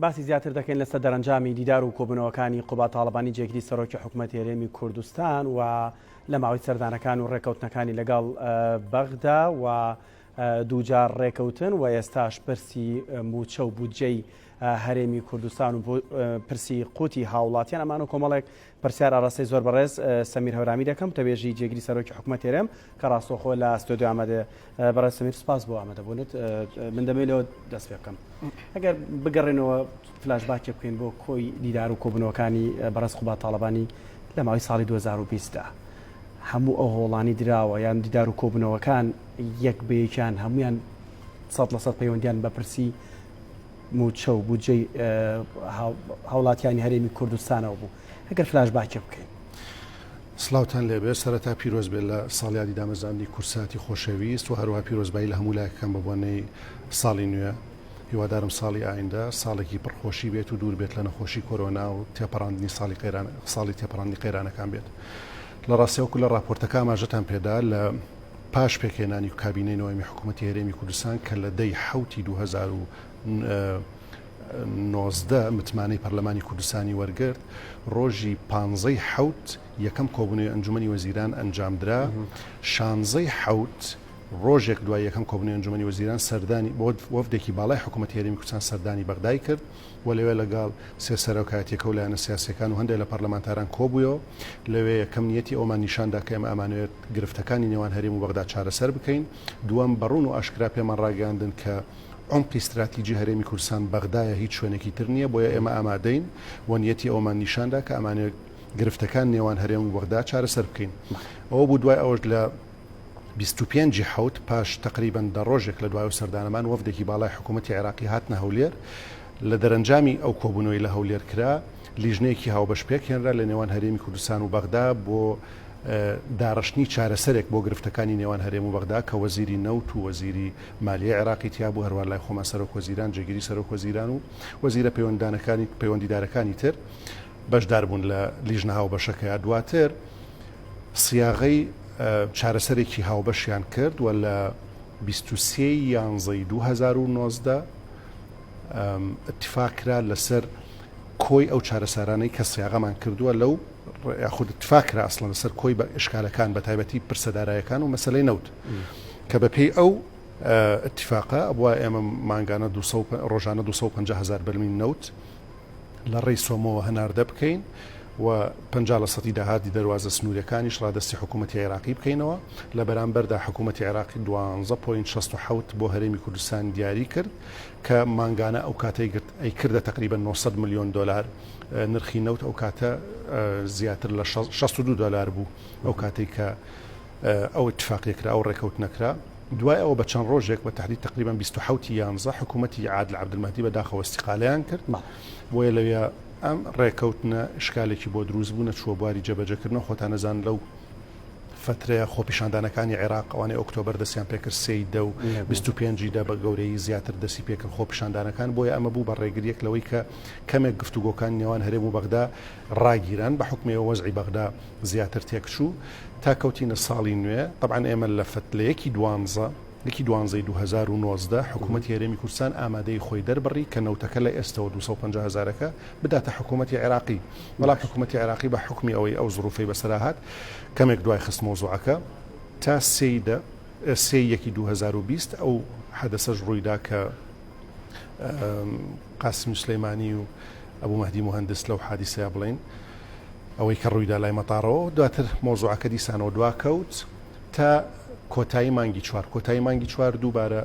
باسی زیاتر دەکەین لەسەر دەرەنجامی دیدار و کۆبوونەوەکانی قوباد تاڵەبانی جێگری سەرۆکی حکوومەتی هەرێمی کوردستان و لە ماوەی سەردانەکان و ڕێکەوتنەکانی لەگەڵ بەغدا و دووجار ڕێکەوتن و ئێستاش پرسی مووچە و بودجەی هەرێمی کوردستان و پرسی قوتی هاوڵاتیان ئەمان و کۆمەڵێک پرسیار ئاراستەی زۆر بەڕێز سەمیر هەورامی دەکەم تەبێژی جێگری سەرۆکی حکوومەت هەرێم کە ڕاستەوخۆ لە ستۆدیۆ ئامادە بەڕێز سەمیر سپاس بۆ ئامادەبوونت من دەمەوێت لەوە دەست پێ بکەم ئەگەر بگەڕێنەوە flashback ێ بکەین بۆ کۆی دیدار و کۆبوونەوەکانی بەڕێز قوباد تاڵەبانی لە ماوەی ساڵی 2020 دا هەموو ئەو هۆڵانی دراوە یان دیدار و کۆبوونەوەکان یەک بە یەکیان هەمویان 100% پەیوەندیان بە پرسی مووچە و بودجەی هاوڵاتیانی هەرێمی کوردستانەوە بوو ئەگەر flashback ێ بکەین. سڵاوتان لێبێت، سەرەتا پیرۆز بێت لە ساڵیادی دامەزراندنی کوردساتی خۆشەویست و هەروەها پیرۆزبایی لە هەموو لایەکەکان بە بۆنەی ساڵی نوێ. هیوادارم ساڵی ئایندە ساڵێکی پڕ خۆشی بێت و دوور بێت لە نەخۆشی کۆرۆنا و تێپەڕاندنی ساڵی قەیران ساڵی تێپەڕاندنی قەیرانەکان بێت. لە ڕاستیا وەکو لە ڕاپۆرتەکە ئاماژەتان پێدا لە پاش پێکهێنانی کابینەی نۆیەمی حکوومەتی هەرێمی کوردستان کە لە دەی حەوتی 2019 متمانەی پەرلەمانی کوردستانی وەرگرت، ڕۆژی پانزەی حەوت یەکەم کۆبوونەوەی ئەنجومەنی وەزیران ئەنجامدرا، شانزەی حەوت ڕۆژێک دوای یەکەم کۆبوونەوەی ئەنجومەنی وەزیران سەردانی وەفدێکی باڵای حکوومەتی هەرێمی کوردستان سەردانی بەغدای کرد و لەوێ لەگەڵ سێ سەرۆکایەتیەکە و لایەنە سیاسیەکان و هەندێک لە پەرلەمانتاران کۆبوویەوە. لەوێ یەکەم نیەتی ئەوەمان نیشاندا کە ئێمە ئەمانەوێت گرفتەکانی نێوان هەرێم و بەغدا چارەسەر بکەین. دووەم، بە ڕوون و ئاشکرا پێمان ڕاگەیاندن کە عومقی ستراتیجی هەرێمی کوردستان بەغدایە هیچ شوێنێکی تر نییە، بۆیە ئێمە ئامادەین و نیەتی ئەوەمان نیشاندا کە ئەمانەوێت گرفتەکان نێوان هەرێم و بەغدا چارەسەر بکەین. ئەوە بوو دوای ئەوەش لە 25 ی حەوت پاش تەقریبەن دە ڕۆژێک لە دوای ئەو سەردانەمان وەفدێکی باڵای حکوومەتی عێراقی هاتنە هەولێر، لە دەرەنجامی ئەو کۆبوونەوەی لە هەولێر کرا، لیژنەیەکی هاوبەش پێکهێنرا لە نێوان هەرێمی کوردستان و بەغدا بۆ داڕشتنی چارەسەرێک بۆ گرفتەکانی نێوان هەرێم و بەغدا کە وەزیری نەوت و وەزیری مالیەی عێراقی تیا بوو، هەروەها لای خۆمان سەرۆک وەزیران، جێگیری سەرۆک وەزیران و وەزیرە پەیوەندانەکانی پەیوەندیدارەکانی تر بەشدار بوون لە لیژنە هاوبەشەکەیا. دواتر سیاغەی چارەسەرێکی هاوبەشیان کرد و لە 23 ی یانزەی 2019 اتفاق کرا لەسەر کۆی ئەو چارەسارانەی کە سیاغەمان کردووە لەو یاخود اتفاق کرا ئەسڵەن لەسەر کۆی بە ئشکالەکان بە تایبەتی پرسە دارایەکان و مەسلەی نەوت کە بەپێی ئەو اتفاقە ئەبوا ئێمە مانگانە ڕۆژانە 250 هزار بەرمیل نەوت لە ڕێی سۆمۆوە هەناردە بکەین و 50 لە سەتی داهاتی دەروازە سنووریەکانیش ڕادەستی حکوومەتی عێراقی بکەینەوە لە بەرامبەردا حکوومەتی عێراقی 12.67 بۆ هەرێمی کوردستان دیاری کرد کە مانگانە ئەو کاتەی گرت ئەی کردە تقریبا 900 میلیۆن دلار نرخی نەوت ئەو کاتە زیاتر لە 62 دلار بوو ئەو کاتێک کە ئەو اتفاقیە کرا ئەو ڕێکەوتنە کرا دوای ئەوە بە چەند ڕۆژێک بە تحدید تقریبا 27 یانزە حکوومەتی عادل عەبدولمەهدی بە داخەوە استقالەیان کرد بۆیە لەوێ ئەم ڕێکەوتنە ئشکالێکی بۆ دروست بوو نەچووە بواری جێبەجێکردنەوە خۆتان ئەزانن لەو فەترەیە خۆپیشاندانەکانی عێراق ئەوانەی ئۆکتۆبەر دەستیان پێکرد سێی دە و 25 ی دە بە گەورەیی زیاتر دەستی پێکرد خۆپیشاندانەکان بۆیە ئەمە بوو بە ڕێگریەک لەوەی کە کەمێک گفتوگۆکانی نێوان هەرێم و بەغدا ڕاگیران بە حوکمی ئەوە وەزعی بەغدا زیاتر تێکچوو تا کەوتینە ساڵی نوێ تەبعەن ئێمە لە فەت لە یەکی دوانزە یەکی دوانزەی 2019 حکوومەتی هەرێمی کوردستان ئامادەی خۆی دەربڕی کە نەوتەکە لە ئێستەوە 250 هەزارەکە بداتە حکوومەتی عێراقی بەڵام حکوومەتی عێراقی بە حوکمی ئەوەی ئەو زروفەی بەسەرا هات کەمێک دوای خست مەوزوعەکە تا سێی دە سێی یەکی 2020 ئەو حەدەسەش ڕوویدا کە قاسمی سلەیمانی و ئەبوو مەهدی موهەندس لەو حادیسەیە بڵێین ئەوەی کە ڕوویدا لای مەتاڕەوە دواتر مەوزوعەکە دیسانەوە دواکەوت تا کۆتایی مانگی چوار کۆتایی مانگی چوار دووبارە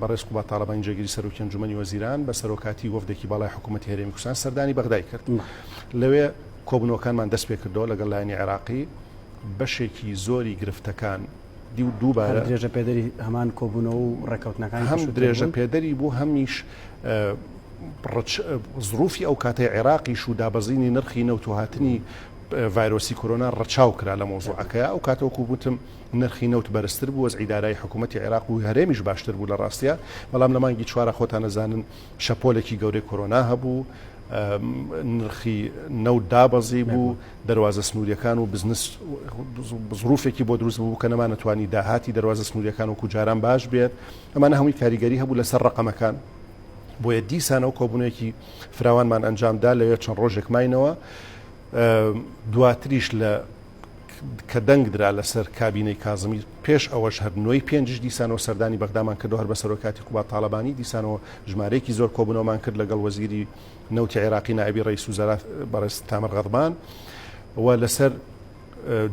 بەڕێز قوباد تاڵەبانی جێگری سەرۆکی ئەنجومەنی وەزیران بە سەرۆکاتی وەفدێکی باڵای حکوومەتی هەرێمی کوردستان سەردانی بەغدای کرد لەوێ کۆبوونەوەکانمان دەست پێ کردەوە لەگەڵ لایەنی عێراقی بەشێکی زۆری گرفتەکان دی و دووبارە درێژە پێدەری هەمان کۆبوونەوە و ڕێککەوتنەکانی هەم درێژە پێدەری بوو هەمیش زروفی ئەو کاتەی عێراقیش و دابەزینی نرخی نەوت و هاتنی ڤایرۆسی کۆرۆنا ڕەچاو کرا لە مەوزوعەکەیا، ئەو کاتە وەکو وتم نرخی نەوت بەرزتر بوو، وەزعی دارایی حکوومەتی عێراق و هەرێمیش باشتر بوو لە ڕاستیا، بەڵام لە مانگی چوارا خۆتان ئەزانن شەپۆلێکی گەورەی کۆرۆنا هەبوو، نرخی نەوت دابەزی بوو، دەروازە سنووریەکان و بزنس زروفێکی بۆ دروست بوو کە نەمانەتوانی داهاتی دەروازە سنووریەکان وەکو جاران باش بێت، ئەمانە هەمووی کاریگەری هەبوو لەسەر ڕەقەمەکان. بۆیە دیسانەوە کۆبوونێکی فراوانمان ئەنجامدا لەوێ چەند ڕۆژێک ماینەوە دواتریش لە کە دەنگ درا لەسەر کابینەی کازمی پێش ئەوەش هەر نۆی پێنجش دیسانەوە سەردانی بەغدامان کردو هەر بە سەرۆکاتی قوباد تاڵەبانی دیسانەوە ژمارەیەکی زۆر کۆبوونەوەمان کرد لەگەڵ وەزیری نەوتی عێراقی نائبی ڕئیس وزەرا بەڕێز تامر غەضبان و لەسەر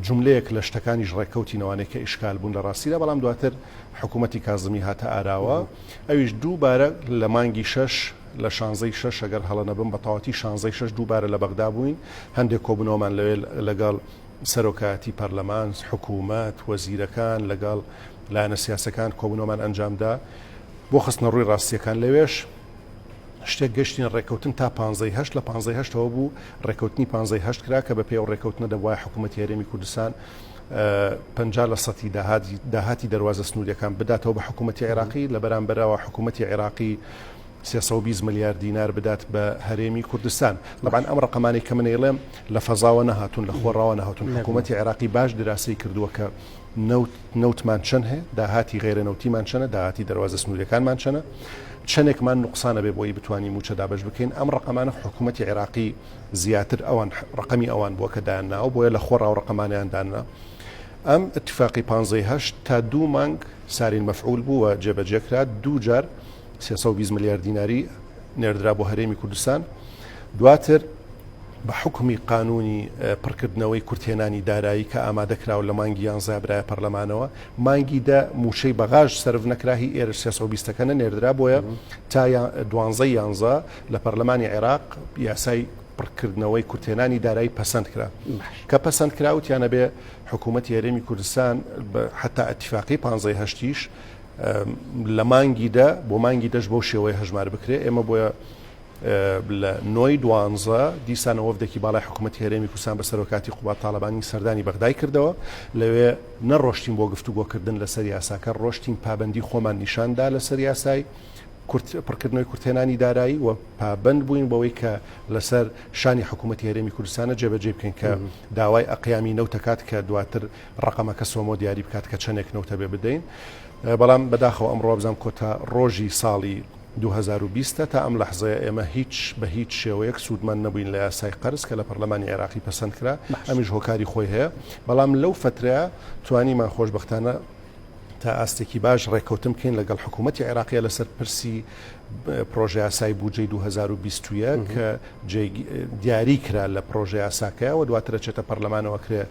جملەیەک لە شتەکانیش ڕێککەوتینەوانێک کە ئیشکال بوون لە ڕاستیدا بەڵام دواتر حکوومەتی کازمی هاتە ئاراوە ئەویش دووبارە لە مانگی شەش لە شانزەی شەش ئەگەر هەڵە نەبم بە تەواتی شانزەی شەش دووبارە لە بەغدا بووین هەندێک کۆبوونەوەمان لەوێ لەگەڵ سەرۆکایەتی پەرلەمان، حکوومەت، وەزیرەکان، لەگەڵ لایەنە سیاسەکان کۆبوونەوەمان ئەنجامدا بۆ خستنەڕووی ڕاستییەکان. لەوێش شتێک گەشتینە ڕێککەوتن تا پانزەی هەشت، لە پانزەی هەشتەوە بوو ڕێککەوتنی پانزەی هەشت کرا کە بەپێی ئەو ڕێککەوتنە دەبوایە حکوومەتی هەرێمی کوردستان 50 لە سەتی داهاتی دەروازە سنووریەکان بداتەوە بە حکوومەتی عێراقی، لە بەرامبەرەوە حکوومەتی عێراقی 320 ملیار دینار بدات بە هەرێمی کوردستان. تەبعەن ئەم ڕەقەمانەی کە من ئەیڵێم لە فەزاوە نەهاتوون، لە خۆڕاوە نەهاتوون. حکوومەتی عێراقی باش دراسەی کردووە کە نەوت نەوتمان چەند هەیە، داهاتی غەیرە نەوتیمان چەنە، داهاتی دەروازە سنووریەکانمان چەنە، چەنێکمان نوقسانە بێ بۆی بتوانین مووچە دابەش بکەین. ئەم ڕەقەمانە حکوومەتی عێراقی زیاتر ئەوان ڕەقەمی ئەوان بووە کە دایانناوە، بۆیە لە خۆڕاوە ڕەقەمانیان داننا. ئەم ئیتفاقی پانزەی هەشت تا دوو مانگ ساری المفعول بوو و جێبەجێ کرا، دوو جار 320 ملیار دیناری نێردرا بۆ هەرێمی کوردستان. دواتر بە حوکمی قانوونی پڕکردنەوەی کورتهێنانی دارایی کە ئامادە کرا و لە مانگی یانزە برایە پەرلەمانەوە، مانگی دە مووچەی بەغاش سەرف نەکرا، هی ئێرش 320 ەکە نەنێردرا، بۆیە تا دوانزەی یانزە لە پەرلەمانی عێراق یاسای پڕکردنەوەی کورتهێنانی دارایی پەسەند کرا. کە پەسەند کرا وتیان ئەبێ حکوومەتی هەرێمی کوردستان حەتا ئیتفاقی پانزەی هەشتیش لە مانگی دە بۆ مانگی دەش بەو شێوەیە هەژمار بکرێ ئێمە بۆیە لە نۆی دوانزە دیسانە وەفدێکی باڵای حکوومەتی هەرێمی کوردستان بە سەرۆکاتی قوباد تاڵەبانی سەردانی بەغدای کردەوە لەوێ نەڕۆشتین بۆ گفتوگۆکردن لەسەر یاساکە ڕۆشتین پابندی خۆمان نیشاندا لەسەر یاسای پڕکردنەوەی کورتهێنانی دارایی و پابند بووین بەوەی کە لەسەر شانی حکوومەتی هەرێمی کوردستانە جێبەجێ بکەین کە داوای ئەقیامی نەوتەکات کە دواتر ڕەقەمەکە سۆمۆ دیاری بکات کە چەندێک نەوتە بێ بدەین بەڵام بەداخەوە ئەمڕۆ بزانام کۆتا ڕۆژی ساڵی 2020 تا ئەم لەحزەیە ئێمە هیچ بە هیچ شێوەیەک سوودمەند نەبووین لە یاسای قەرز کە لە پەرلەمانی عێراقی پەسەند کرا ئەمیش هۆکاری خۆی هەیە بەڵام لەو فترەیە توانیمان خۆشببختانە تا ئاستێکی باش ڕێککەوتن بکەین لەگەڵ حکوومەتی عێراقیە لەسەر پرسی پرۆژەیاسای بودجەی 2021 کە دیاری کرا لە پرۆژەیاساکەیە و دواتر چێتە پەرلەمانەوە کرێ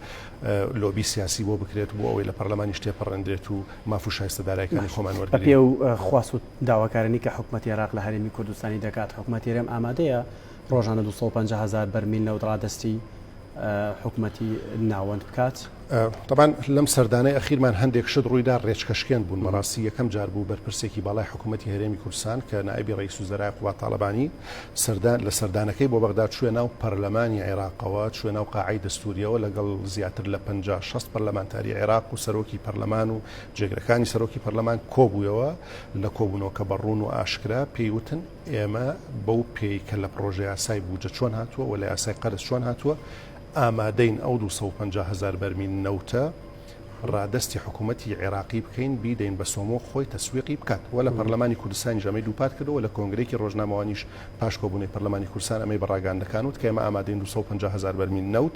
لۆبی سیاسی بۆ بکرێت بۆ ئەوەی لە پەرلەمانیش تێپەڕێندرێت و ماف و شایستە دارایەکانی خۆمان وەربگرین. بەپێی ئەو خواست و داواکارانەی کە حکومەتی عێراق لە هەرێمی کوردستانی دەکات، حکومەتی هەرێم ئامادەیە ڕۆژانە 250 هەزار بەرمیل نەوت ڕادەستی حکومەتی ناوەند بکات؟ تەبعەن لەم سەردانەی ئەخیرمان هەندێک شت ڕوویدا ڕێچکەشکێن بوون، بەڕاستی یەکەم جار بوو بەرپرسێکی باڵای حکوومەتی هەرێمی کوردستان کە نائیبی ڕەئیس وزەرای قوباد تاڵەبانی سەردان لە سەردانەکەی بۆ بەغدا چووە ناو پەرلەمانی عێراقەوە، چووە ناو قاعەی دەستوورییەوە لەگەڵ زیاتر لە 50 60 پەرلەمانتاری عێراق و سەرۆکی پەرلەمان و جێگرەکانی سەرۆکی پەرلەمان کۆبوویەوە، لە کۆبوونەوەکە بە ڕوون و ئاشکرا پێی وتن ئێمە بەو پێی کە لە پڕۆژەیاسای بوجە چۆن هاتووە و لە یاسای قەرز چۆن هاتووە ئامادەین ئەو 250 هەزار بەرمیل نەوتە ڕادەستی حکوومەتی عێراقی بکەین بیدەین بە سۆمۆ خۆی تەسویقی بکات و لە پەرلەمانی کوردستانیش ئەمەی دووپات کردەوە لە کۆنگرەیەکی ڕۆژنامەوانیش پاش کۆبوونەوەی پەرلەمانی کوردستان ئەمەی بە ڕاگەیاندنەکان وت کە ئێمە ئامادەین 250 هەزار بەرمیل نەوت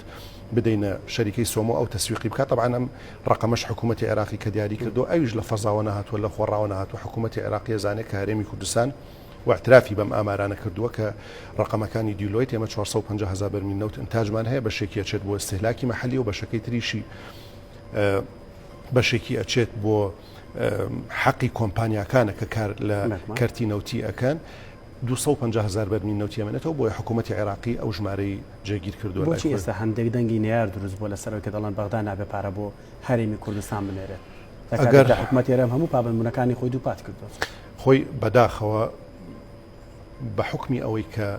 بدەینە شەریکەی سۆمۆ ئەو تەسویقی بکات تەبعەن ئەم ڕەقەمەش حکوومەتی عێراقی کە دیاری کردەوە ئەویش لە فەزاوە نەهاتووە لە خۆڕاوە نەهاتووە حکوومەتی عێراقی ئەزانێت کە هەرێمی کوردستان و اعترافی بەم ئامارانە کردووە کە ڕەقەمەکانی دیلۆیت ئێمە 450 هەزار بەرمیل نەوت ئینتاجمان هەیە بەشێکی ئەچێت بۆ ئیستهلاکی مەحەلی و بەشەکەی تریشی بەشێکی ئەچێت بۆ حەقی کۆمپانیاکانە کە کار لە کەرتی نەوتی ئەکەن 250 هزار بەرمیل نەوتی ئەمێنێتەوە بۆیە حکوومەتی عێراقی ئەو ژمارەی جێگیر کردووە. بۆچی ئێستا هەندێک دەنگی نەیار دروست بووە لەسەرەوەی کە دەڵێن بەغدا نابێ پارە بۆ هەرێمی کوردستان بنێرێت لە کاتێکدا حکوومەتی هەرێم هەموو پابەندبوونەکانی خۆی دووپات کردووە؟ خۆی بەداخەوە بە حوکمی ئەوەی کە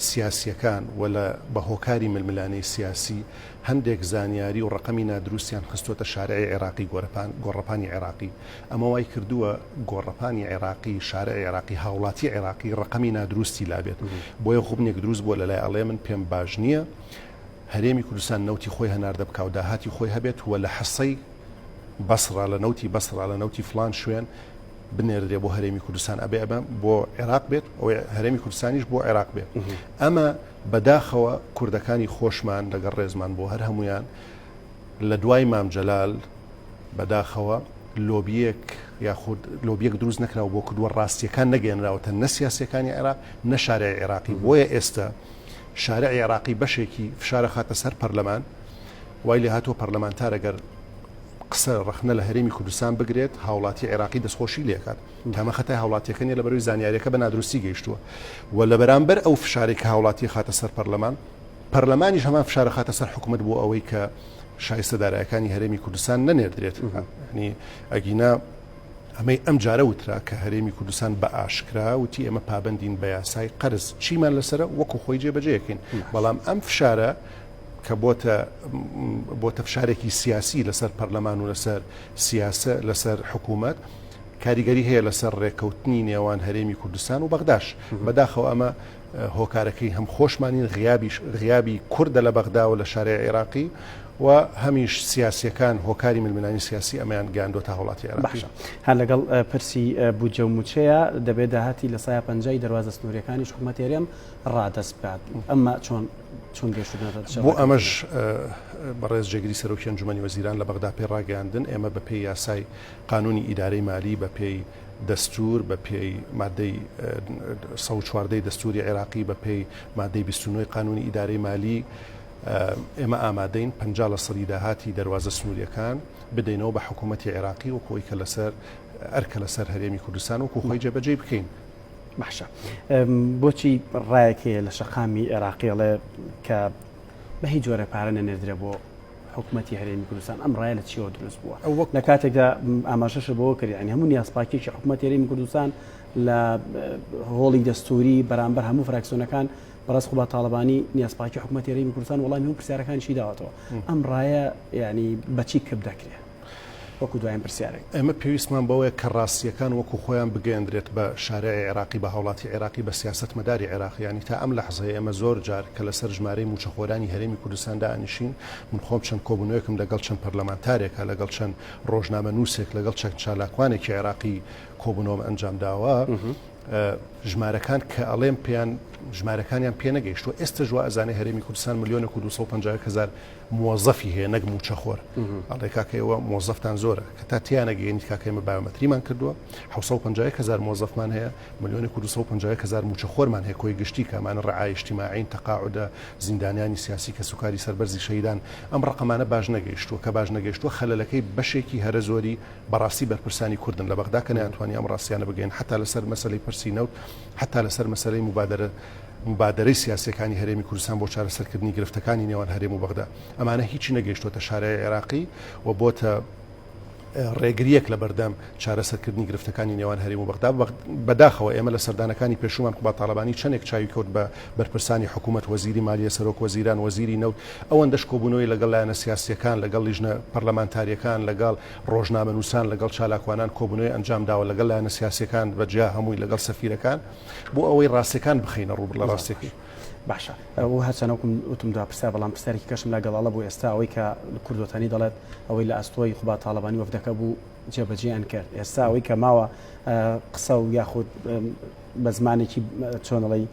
سیاسییەکان و لە بە هۆکاری ململانێی سیاسی هەندێک زانیاری و ڕەقەمی نادروستیان خستووەتە شارعی عێراقی گۆرەپان گۆڕەپانی عێراقی ئەمە وای کردووە گۆڕەپانی عێراقی شارعی عێراقی هاوڵاتی عێراقی ڕەقەمی نادروستی لابێت بۆیە غوبنێک دروست بووە لەلای ئەڵێ من پێم باش نییە هەرێمی کوردستان نەوتی خۆی هەناردە بکا و داهاتی خۆی هەبێت و لە حەسەی بەسڕە لە نەوتی بەسڕە لە نەوتی فڵان شوێن. بنێردرێ بۆ هەرێمی کوردستان ئەبێ ئەمە بۆ عێراق بێت ئەوەی هەرێمی کوردستانیش بۆ عێراق بێت ئەمە بەداخەوە کوردەکانی خۆشمان لەگەڵ ڕێزمان بۆ هەر هەمویان لە دوای مام جەلال بەداخەوە لۆبیەک یاخود لۆبیەک دروست نەکراوە بۆ کردووە ڕاستیەکان نەگەێنراوەتە نە سیاسەکانی عێراق نە شارعی عێراقی بۆیە ئێستا شارعی عێراقی بەشێکی فشارە خاتە سەر پەرلەمان وای لێ هاتووە پەرلەمانتار ئەگەر قسە ڕەخنە لە هەرێمی کوردستان بگرێت هاوڵاتی عێراقی دەستخۆشی لێکات کامە خەتای هاوڵاتیەکە نیە لەبەرەوەی زانیاریەکە بە نادروستی گەیشتووە و لە بەرامبەر ئەو فشارێک کە هاوڵاتی خاتە سەر پەرلەمان پەرلەمانیش هەمان فشارە خاتە سەر حکوومەت بۆ ئەوەی کە شایستە دارایەکانی هەرێمی کوردستان نەنێردرێت ینی ئەگینا ئەمەی ئەم جارە وترا کە هەرێمی کوردستان بە ئاشکرا وتی ئێمە پابندین بە یاسای قەرز چیمان لەسرە وەکو خۆی جێبەجێکەین بەڵام ئەم فشارە کە بۆتە بۆتە فشارێکی سیاسی لەسەر پەرلەمان و لەسەر سیاسە لەسەر حکوومەت کاریگەری هەیە لەسەر ڕێککەوتنی نێوان هەرێمی کوردستان و بەغداش بەداخەوە ئەمە هۆکارەکەی هەم خۆشمانین غیابیش غیابی کوردە لە بەغدا و لە شارع عێراقی و هەمیش سیاسیەکان هۆکاری ململانی سیاسی ئەمەیان گەیاندۆتە هاوڵاتی عێراقی. باشە هەر لەگەڵ پرسی بودجە و موچەیە دەبێت داهاتی لە سایە پەنجای دەروازە سنووریەکانیش حکومەتی هەرێم ڕادەست بکات ئەمە چۆن چۆن گەشتونەتە بۆ ئەمەش بەڕێز جێگری سەرۆکی ئەنجومەنی وەزیران لە بەغدا پێی ڕاگەیاندن ئێمە بە پێی یاسای قانونی ئیدارەی مالی بە پێی دەستور بە پێی مادەی 114 دەستوری عێراقی بە پێی مادەی 29 قانونی ئیدارەی مالی ئێمە ئامادەین 50 لە سەدی داهاتی دەروازە سنووریەکان بدەینەوە بە حکوومەتی عێراقی وەکو ئەوەی کە لەسەر ئەرکە لەسەر هەرێمی کوردستان وەکو خۆی جێبەجێی بکەین. باشە بۆچی ڕایەک هەیە لە شەقامی عێراقی ئەڵێ کە بە هیچ جۆرە پارە نەنێردرێ بۆ حکوومەتی هەرێمی کوردستان ئەم ڕایە لە چیەوە دروست بووە لە کاتێکدا ئاماژەشە بەوە کرد یعنی هەموو نیازپاکیەکی حکوومەتی هەرێمی کوردستان لە هۆڵی دەستوری بەرامبەر هەموو فراکسیۆنەکان بەڕێز قوباد تاڵەبانی نیازپاکی حکوومەتی هەرێمی کوردستان وەڵامی هەموو پرسیارەکانیشی داوەتەوە ئەم ڕایە یعنی بەچی کپ دەکرێت؟ وەکو دواین پرسیارێک. ئێمە پێویستمان بەوەیە کە ڕاستییەکان وەکو خۆیان بگەیەندرێت بە شارعی عێراقی، بە هاوڵاتی عێراقی، بە سیاسەتمەداری عێراقی. یانی تا ئەم لەحزەیە ئێمە زۆر جار کە لەسەر ژمارەی مووچەخۆرانی هەرێمی کوردستان دائەنیشین، من خۆم چەند کۆبوونەوەیەکم لەگەڵ چەند پەرلەمانتارێکا، لەگەڵ چەند ڕۆژنامەنووسێک، لەگەڵ چەند چالاکوانێکی عێراقی کۆبوونەوەم ئەنجام داوە، ژمارەکان کە ئەڵێم پێیان ژمارەکانیان پێ نەگەیشتووە. ئێستەش وا ئەزانێ هەرێمی کوردستان ملیۆنێک و 251 هەزار موەزەفی هەیە نەک مووچەخۆر. ئەڵێ کاکە ئێوە موەزەفتان زۆرە. کە تا تێیانەگەیەنیت کاکە ئێمە بایۆمەتریمان کردووە، 751 هەزار موەزەفمان هەیە، ملیۆنێک و 251 هەزار مووچەخۆرمان هەیە کۆی گشتی کە ئەمانە ڕعایە ئیجتیماعین، تەقاعودە، زیندانیانی سیاسی، کەسوکاری سەربەرزی شەهیدان. ئەم ڕەقەمانە باش نەگەیشتووە. کە باش نەگەیشتووە خەلەلەکەی بەشێکی هەرە زۆری بەڕاستی بەرپرسانی کوردن لە بەغدا کە نەیانتوانی ئەم ڕاستیانە بگەین حەتا لەسەر مەسەلەی پرسی نەوت، حەتا لەسەر مەسەلەی موبادەرە موبادەرەی سیاسیەکانی هەرێمی کوردستان بۆ چارەسەرکردنی گرفتەکانی نێوان هەرێم و بەغدا ئەمانە هیچی نەگەیشتۆتە شارای عێراقی و بۆتە ڕێگریەک لە بەردەم چارەسەرکردنی گرفتەکانی نێوان هەرێم و بەغدا. بەداخەوە ئێمە لە سەردانەکانی پێشوومان قوباد تاڵەبانی چەندێک چاوی کەوت بە بەرپرسانی حکوومەت، وەزیری مالیە، سەرۆک وەزیران، وەزیری نەوت، ئەوەندەش کۆبوونەوەی لەگەڵ لایەنە سیاسییەکان، لەگەڵ لیژنە پەرلەمانتارییەکان، لەگەڵ ڕۆژنامەنووسان، لەگەڵ چالاکوانان کۆبوونەوەی ئەنجام داوە، لەگەڵ لایەنە سیاسییەکان بە جیا هەمووی، لەگەڵ سەفیرەکان. بۆ ئەوەی ڕاستیەکان بخەینە ڕوو لە ڕاستیەکەی. باشە و هەرچەند وەکم وتم دوا پرسیار بەڵام پرسیارێکی کەشم لا گەڵاڵە بوو ئێستا ئەوەی کە کوردوەتانی دەڵێت ئەوەی لە ئەستۆی قوباد تاڵەبانی وەفدەکە بوو جێبەجێیان کرد ئێستا ئەوەی کە ماوە قسە و یاخود بە زمانێکی چۆنڵی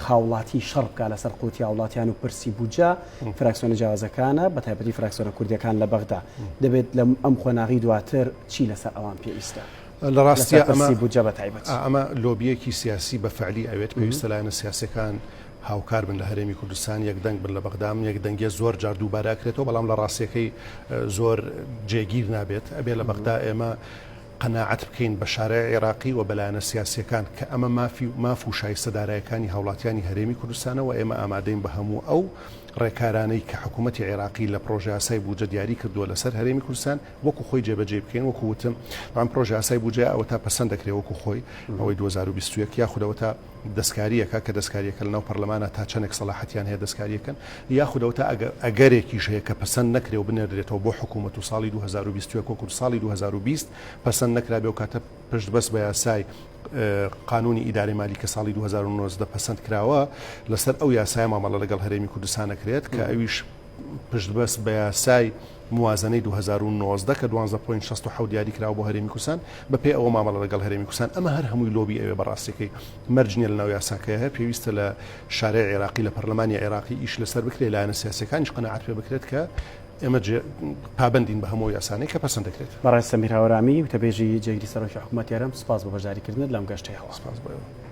هاوڵاتی شەڕ بکە لەسەر قوتی هاوڵاتیان و پرسی بودجە فراکسیۆنە جیاوازەکانە بە تایبەتی فراکسیۆنە کوردیەکان لە بەغدا دەبێت لە ئەم قۆناغی دواتر چی لەسەر ئەوان پێویستە؟ لە ڕاستیا ئەمە بودجە بە تایبەت. ئەمە لۆبییەکی سیاسی بە فعلی ئەوێت، پێویستە لایەنە سیاسیەکان هاوکار بن لە هەرێمی کوردستان، یەک دەنگ بن لە بەغدا، ئەم یەک دەنگیە زۆر جار دووبارە ئەکرێتەوە، بەڵام لە ڕاستیەکەی زۆر جێگیر نابێت، ئەبێ لە بەغدا ئێمە قەناعەت بکەین بە شارع عێراقی و بە لایەنە سیاسیەکان کە ئەمە مافی ماف و شایستە دارایەکانی هاوڵاتیانی هەرێمی کوردستانە و ئێمە ئامادەین بە هەموو ئەو ڕێکارانەی کە حکوومەتی عێراقی لە پڕۆژەیاسای بودجە دیاری کردووە لەسەر هەرێمی کوردستان وەکو خۆی جێبەجێی بکەین، وەکو وتم ئەم پڕۆژەیاسای بودجەیە ئەوەتا پەسەند دەکرێت وەکو خۆی ئەوەی 2021 یاخود ئەوەتا دەستکارییەکە کە دەستکارییەکە لەناو پەرلەمانە تا چەندێک سەلاحەتیان هەیە دەستکارییەکەن یاخود ئەوەتا ئەگەرێکیش هەیە کە پەسەند نەکرێ و بنێردرێتەوە بۆ حکوومەت و ساڵی 2021 وەکو ساڵی 2020 پەسەند نەکرابێ و کاتە پشت بەست بە یاسای قانونی ئیدارەی مالی کە ساڵی 2019 پەسەند کراوە لەسەر ئەو یاسایە مامەڵە لەگەڵ هەرێمی کوردستان ئەکرێت کە ئەویش. پشتبەست بە یاسای موازنەی 2019 کە 12.67 دیاری کراوە بۆ هەرێمی کوردستان بە پێی ئەوە مامەڵە لەگەڵ هەرێمی کوردستان ئەمە هەر هەمووی لۆبی ئەوێ بەڕاستەکەی مەرج نییە لەناو یاساکەی هەیە پێویستە لە شارەی عێراقی لە پەرلەمانی عێراقی ئیش لەسەر بکرێت لایەنە سیاسەکانیش قەناعەت پێ بکرێت کە ئێمە پابەندین بە هەموو یاسانەی کە پەسەند دەکرێت. بەڕێز سەمیر هەورامی، وتەبێژی جێگری سەرۆکی حکومەتی هەرێم، سوپاس بۆ بەشداریکردنت لەم گەشتەی هەواڵ. سوپاس بۆ ئێوە.